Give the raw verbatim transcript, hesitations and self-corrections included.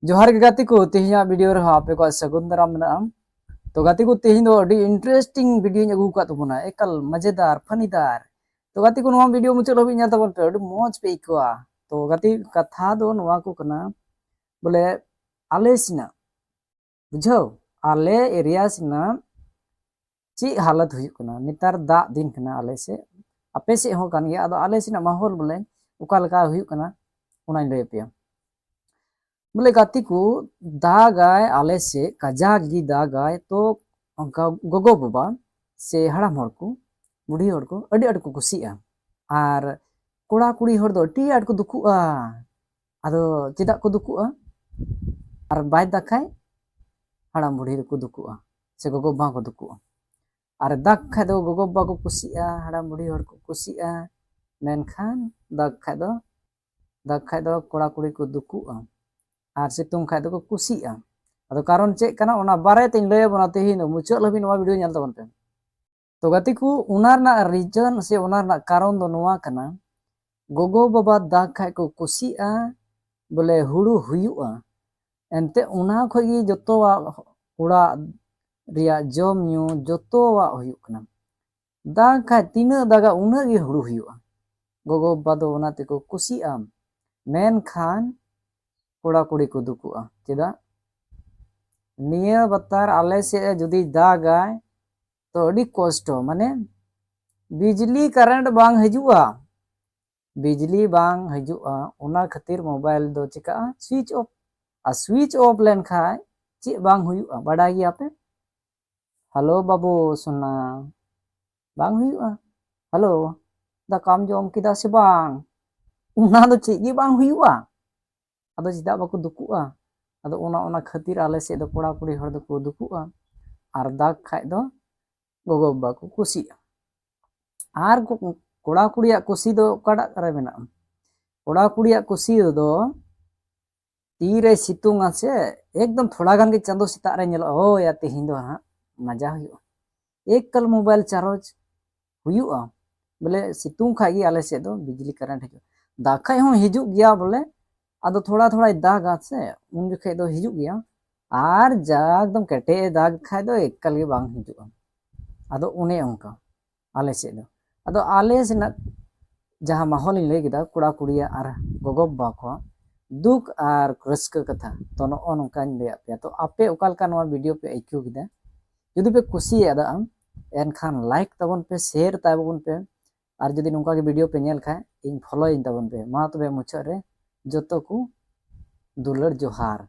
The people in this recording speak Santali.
ᱡᱚᱦᱟᱨ ᱜᱮ ᱜᱟᱛᱮ ᱠᱚ, ᱛᱮᱦᱮᱧᱟᱜ ᱵᱷᱤᱰᱤᱭᱳ ᱨᱮᱦᱚᱸ ᱟᱯᱮ ᱠᱚᱣᱟᱜ ᱥᱟᱹᱜᱩᱱ ᱫᱟᱨᱟᱢ ᱢᱮᱱᱟᱜᱼᱟ᱾ ᱛᱚ ᱜᱟᱛᱮ ᱠᱚ, ᱛᱮᱦᱮᱧ ᱫᱚ ᱟᱹᱰᱤ ᱤᱱᱴᱟᱨᱮᱥᱴᱤᱝ ᱵᱷᱤᱰᱤᱭᱳᱧ ᱟᱹᱜᱩ ᱟᱠᱟᱫ ᱛᱟᱵᱚᱱᱟ, ᱮᱠᱟᱞ ᱢᱟᱡᱮᱫᱟᱨ, ᱯᱷᱟᱱᱤᱫᱟᱨ᱾ ᱛᱚ ᱜᱟᱛᱮ ᱠᱚ, ᱱᱚᱣᱟ ᱵᱷᱤᱰᱤᱭᱳ ᱢᱩᱪᱟᱹᱫ ᱦᱟᱹᱵᱤᱡ ᱧᱮᱞ ᱛᱟᱵᱚᱱ ᱯᱮ, ᱟᱹᱰᱤ ᱢᱚᱡᱽ ᱯᱮ ᱟᱹᱭᱠᱟᱹᱣᱟ᱾ ᱛᱚ ᱜᱟᱛᱮ, ᱠᱟᱛᱷᱟ ᱫᱚ ᱱᱚᱣᱟ ᱠᱚ ᱠᱟᱱᱟ, ᱵᱚᱞᱮ ᱟᱞᱮ ᱥᱮᱱᱟᱜ, ᱵᱩᱡᱷᱟᱹᱣ, ᱟᱞᱮ ᱮᱨᱤᱭᱟ ᱥᱮᱱᱟᱜ ᱪᱮᱫ ᱦᱟᱞᱚᱛ ᱦᱩᱭᱩᱜ ᱠᱟᱱᱟ᱾ ᱱᱮᱛᱟᱨ ᱫᱟᱜ ᱫᱤᱱ ᱠᱟᱱᱟ ᱟᱞᱮ ᱥᱮᱫ, ᱟᱯᱮ ᱥᱮᱫ ᱦᱚᱸ ᱠᱟᱱ ᱜᱮᱭᱟ, ᱟᱫᱚ ᱟᱞᱮ ᱥᱮᱱᱟᱜ ᱢᱟᱦᱚᱞ ᱵᱚᱞᱮ ᱚᱠᱟ ᱞᱮᱠᱟ ᱦᱩᱭᱩᱜ ᱠᱟᱱᱟ, ᱚᱱᱟᱧ ᱞᱟᱹᱭ ᱟᱯᱮᱭᱟ᱾ ᱵᱚᱞᱮ ᱜᱟᱛᱮ ᱠᱚ, ᱫᱟᱜᱟᱭ ᱟᱞᱮ ᱥᱮᱫ, ᱠᱟᱡᱟᱠ ᱜᱮ ᱫᱟᱜᱟᱭ, ᱛᱚ ᱚᱱᱠᱟ ᱜᱚᱜᱚ ᱵᱟᱵᱟ ᱥᱮ ᱦᱟᱲᱟᱢ ᱦᱚᱲ ᱠᱚ, ᱵᱩᱰᱷᱤ ᱦᱚᱲ ᱠᱚ ᱟᱹᱰᱤ ᱟᱸᱴ ᱠᱚ ᱠᱩᱥᱤᱜᱼᱟ᱾ ᱟᱨ ᱠᱚᱲᱟ ᱠᱩᱲᱤ ᱦᱚᱲ ᱫᱚ ᱟᱹᱰᱤ ᱟᱸᱴ ᱠᱚ ᱫᱩᱠᱩᱜᱼᱟ᱾ ᱟᱫᱚ ᱪᱮᱫᱟᱜ ᱠᱚ ᱫᱩᱠᱩᱜᱼᱟ? ᱟᱨ ᱵᱟᱭ ᱫᱟᱜ ᱠᱷᱟᱡ ᱦᱟᱲᱟᱢ ᱵᱩᱲᱦᱤ ᱫᱚᱠᱚ ᱫᱩᱠᱩᱜᱼᱟ, ᱥᱮ ᱜᱚᱜᱚ ᱵᱟᱵᱟ ᱦᱚᱸᱠᱚ ᱫᱩᱠᱩᱜᱼᱟ᱾ ᱟᱨ ᱫᱟᱜ ᱠᱷᱟᱡ ᱫᱚ ᱜᱚᱜᱚ ᱵᱟᱵᱟ ᱠᱚ ᱠᱩᱥᱤᱜᱼᱟ, ᱦᱟᱲᱟᱢ ᱵᱩᱲᱦᱤ ᱦᱚᱲ ᱠᱚ ᱠᱩᱥᱤᱜᱼᱟ᱾ ᱢᱮᱱᱠᱷᱟᱱ ᱫᱟᱜ ᱠᱷᱟᱡ ᱫᱚ, ᱫᱟᱜ ᱠᱷᱟᱡ ᱫᱚ ᱠᱚᱲᱟ ᱠᱩᱲᱤ ᱠᱚ ᱫᱩᱠᱩᱜᱼᱟ, ᱟᱨ ᱥᱤᱛᱩᱝ ᱠᱷᱟᱡ ᱫᱚᱠᱚ ᱠᱩᱥᱤᱜᱼᱟ᱾ ᱟᱫᱚ ᱠᱟᱨᱚᱱ ᱪᱮᱫ ᱠᱟᱱᱟ, ᱚᱱᱟ ᱵᱟᱨᱮ ᱛᱮᱧ ᱞᱟᱹᱭ ᱟᱵᱚᱱᱟ ᱛᱮᱦᱮᱧ ᱫᱚ᱾ ᱢᱩᱪᱟᱹᱫ ᱦᱟᱹᱵᱤᱡ ᱱᱚᱣᱟ ᱵᱷᱤᱰᱤᱭᱳ ᱧᱮᱞ ᱛᱟᱵᱚᱱ ᱯᱮ᱾ ᱛᱚ ᱜᱟᱛᱮ ᱠᱚ, ᱚᱱᱟ ᱨᱮᱱᱟᱜ ᱨᱤᱡᱚᱱ ᱥᱮ ᱚᱱᱟ ᱨᱮᱱᱟᱜ ᱠᱟᱨᱚᱱ ᱫᱚ ᱱᱚᱣᱟ ᱠᱟᱱᱟ, ᱜᱚᱜᱚ ᱵᱟᱵᱟ ᱫᱟᱜ ᱠᱷᱟᱡ ᱠᱚ ᱠᱩᱥᱤᱜᱼᱟ, ᱵᱚᱞᱮ ᱦᱩᱲᱩ ᱦᱩᱭᱩᱜᱼᱟ, ᱮᱱᱛᱮ ᱚᱱᱟ ᱠᱷᱚᱡ ᱜᱮ ᱡᱚᱛᱚᱣᱟᱜ ᱚᱲᱟᱜ ᱨᱮᱭᱟᱜ ᱡᱚᱢ ᱧᱩ ᱡᱚᱛᱚᱣᱟᱜ ᱦᱩᱭᱩᱜ ᱠᱟᱱᱟ᱾ ᱫᱟᱜ ᱠᱷᱟᱡ ᱛᱤᱱᱟᱹᱜ ᱫᱟᱜᱟ ᱩᱱᱟᱹᱜ ᱜᱮ ᱦᱩᱲᱩ ᱦᱩᱭᱩᱜᱼᱟ᱾ ᱜᱚᱜᱚ ᱵᱟᱵᱟ ᱫᱚ ᱚᱱᱟ ᱛᱮᱠᱚ ᱠᱩᱥᱤᱜᱼᱟ, ᱢᱮᱱᱠᱷᱟᱱ ᱠᱚᱲᱟ ᱠᱩᱲᱤ ᱠᱚ ᱫᱩᱠᱩᱜᱼᱟ᱾ ᱪᱮᱫᱟᱜ? ᱱᱤᱭᱟᱹ ᱵᱟᱛᱟᱨ ᱟᱞᱮ ᱥᱮᱫ ᱡᱩᱫᱤ ᱫᱟᱜᱟᱭ, ᱛᱚ ᱟᱹᱰᱤ ᱠᱚᱥᱴᱚ, ᱢᱟᱱᱮ ᱵᱤᱡᱽᱞᱤ ᱠᱟᱨᱮᱱᱴ ᱵᱟᱝ ᱦᱤᱡᱩᱜᱼᱟ, ᱵᱤᱡᱽᱞᱤ ᱵᱟᱝ ᱦᱤᱡᱩᱜᱼᱟ, ᱚᱱᱟ ᱠᱷᱟᱹᱛᱤᱨ ᱢᱳᱵᱟᱭᱤᱞ ᱫᱚ ᱪᱤᱠᱟᱹᱜᱼᱟ? Switch off. ᱟᱨ ᱥᱩᱭᱤᱪ ᱚᱯᱷ ᱞᱮᱱᱠᱷᱟᱡ ᱪᱮᱫ ᱵᱟᱝ ᱦᱩᱭᱩᱜᱼᱟ, ᱵᱟᱰᱟᱭ ᱜᱮᱭᱟ ᱯᱮ? ᱦᱮᱞᱳ ᱵᱟᱹᱵᱩ ᱥᱳᱱᱟ, ᱵᱟᱝ ᱦᱩᱭᱩᱜᱼᱟ᱾ ᱦᱮᱞᱳ, ᱫᱟᱠᱟᱢ ᱡᱚᱢ ᱠᱮᱫᱟ ᱥᱮ ᱵᱟᱝ? ᱚᱱᱟ ᱫᱚ ᱪᱮᱫ ᱜᱮ ᱵᱟᱝ ᱦᱩᱭᱩᱜᱼᱟ᱾ ᱟᱫᱚ ᱪᱮᱫᱟᱜ ᱵᱟᱠᱚ ᱫᱩᱠᱩᱜᱼᱟ? ᱟᱫᱚ ᱚᱱᱟ, ᱚᱱᱟ ᱠᱷᱟᱹᱛᱤᱨ ᱟᱞᱮ ᱥᱮᱫ ᱫᱚ ᱠᱚᱲᱟ ᱠᱩᱲᱤ ᱦᱚᱲ ᱫᱚᱠᱚ ᱫᱩᱠᱩᱜᱼᱟ, ᱟᱨ ᱫᱟᱜᱽ ᱠᱷᱟᱡ ᱫᱚ ᱜᱚᱜᱚ ᱵᱟᱵᱟ ᱠᱚ ᱠᱩᱥᱤᱜᱼᱟ᱾ ᱟᱨ ᱠᱚ-, ᱠᱚᱲᱟ ᱠᱩᱲᱤᱭᱟᱜ ᱠᱩᱥᱤ ᱫᱚ ᱚᱠᱟᱴᱟᱜ ᱨᱮ ᱢᱮᱱᱟᱜᱼᱟ? ᱠᱚᱲᱟ ᱠᱩᱲᱤᱭᱟᱜ ᱠᱩᱥᱤ ᱫᱚ ᱛᱤᱨᱮ ᱥᱤᱛᱩᱝ ᱟᱥᱮ, ᱮᱠᱫᱚᱢ ᱛᱷᱚᱲᱟ ᱜᱟᱱ ᱜᱮ ᱪᱟᱸᱫᱚ ᱥᱮᱛᱟᱜ ᱨᱮ ᱧᱮᱞᱚᱜᱼᱟ, ᱦᱳᱭ, ᱟᱨ ᱛᱮᱦᱮᱧ ᱫᱚ ᱦᱟᱸᱜ ᱢᱟᱡᱟ ᱦᱩᱭᱩᱜᱼᱟ, ᱮᱠᱟᱞ ᱢᱳᱵᱟᱭᱤᱞ ᱪᱟᱨᱚᱡᱽ ᱦᱩᱭᱩᱜᱼᱟ᱾ ᱵᱚᱞᱮ ᱥᱤᱛᱩᱝ ᱠᱷᱟᱡ ᱜᱮ ᱟᱞᱮ ᱥᱮᱫ ᱫᱚ ᱵᱤᱡᱽᱞᱤ ᱠᱟᱨᱮᱱᱴ ᱦᱤᱡᱩᱜᱼᱟ᱾ ᱫᱟᱜ ᱠᱷᱟᱡ ᱦᱚᱸ ᱦᱤᱡᱩᱜ ᱜᱮᱭᱟ ᱵᱚᱞᱮ, ᱟᱫᱚ ᱛᱷᱚᱲᱟ ᱛᱷᱚᱲᱟᱭ ᱫᱟᱜᱟ ᱥᱮ, ᱩᱱ ᱡᱚᱠᱷᱮᱡ ᱫᱚ ᱦᱤᱡᱩᱜ ᱜᱮᱭᱟ᱾ ᱟᱨ ᱡᱟ ᱮᱠᱫᱚᱢ ᱠᱮᱴᱮᱡ ᱮ ᱫᱟᱜᱽ ᱠᱷᱟᱡ ᱫᱚ ᱮᱠᱟᱞ ᱜᱮ ᱵᱟᱝ ᱦᱤᱡᱩᱜᱼᱟ᱾ ᱟᱫᱚ ᱚᱱᱮ ᱚᱱᱠᱟ ᱟᱞᱮ ᱥᱮᱫ ᱫᱚ᱾ ᱟᱫᱚ ᱟᱞᱮ ᱥᱮᱱᱟᱜ ᱡᱟᱦᱟᱸ ᱢᱟᱦᱚᱞ ᱤᱧ ᱞᱟᱹᱭ ᱠᱮᱫᱟ, ᱠᱚᱲᱟ ᱠᱩᱲᱤᱭᱟᱜ ᱟᱨ ᱜᱚᱜᱚ ᱵᱟᱵᱟ ᱠᱚᱣᱟᱜ ᱫᱩᱠ ᱟᱨ ᱨᱟᱹᱥᱠᱟᱹ ᱠᱟᱛᱷᱟ, ᱛᱚ ᱱᱚᱜᱼᱚ ᱱᱚᱝᱠᱟᱧ ᱞᱟᱹᱭᱟᱫ ᱯᱮᱭᱟ᱾ ᱛᱚ ᱟᱯᱮ ᱚᱠᱟ ᱞᱮᱠᱟ ᱱᱚᱣᱟ ᱵᱷᱤᱰᱤᱭᱳ ᱯᱮ ᱟᱹᱭᱠᱟᱹᱣ ᱠᱮᱫᱟ? ᱡᱩᱫᱤ ᱯᱮ ᱠᱩᱥᱤᱭᱟᱫᱟ, ᱮᱱᱠᱷᱟᱱ ᱞᱟᱭᱤᱠ ᱛᱟᱵᱚᱱ ᱯᱮ, ᱥᱮᱭᱟᱨ ᱛᱟᱵᱚᱱ ᱯᱮ, ᱟᱨ ᱡᱩᱫᱤ ᱱᱚᱝᱠᱟ ᱜᱮ ᱵᱷᱤᱰᱤᱭᱳ ᱯᱮ ᱧᱮᱞ ᱠᱷᱟᱡ, ᱤᱧ ᱯᱷᱚᱞᱳᱭᱤᱧ ᱛᱟᱵᱚᱱ ᱯᱮ᱾ ᱢᱟ ᱛᱚᱵᱮ ᱢᱩᱪᱟᱹᱫ ᱨᱮ ᱡᱚᱛᱚ ᱠᱚ ᱫᱩᱞᱟᱹᱲ ᱡᱚᱦᱟᱨ᱾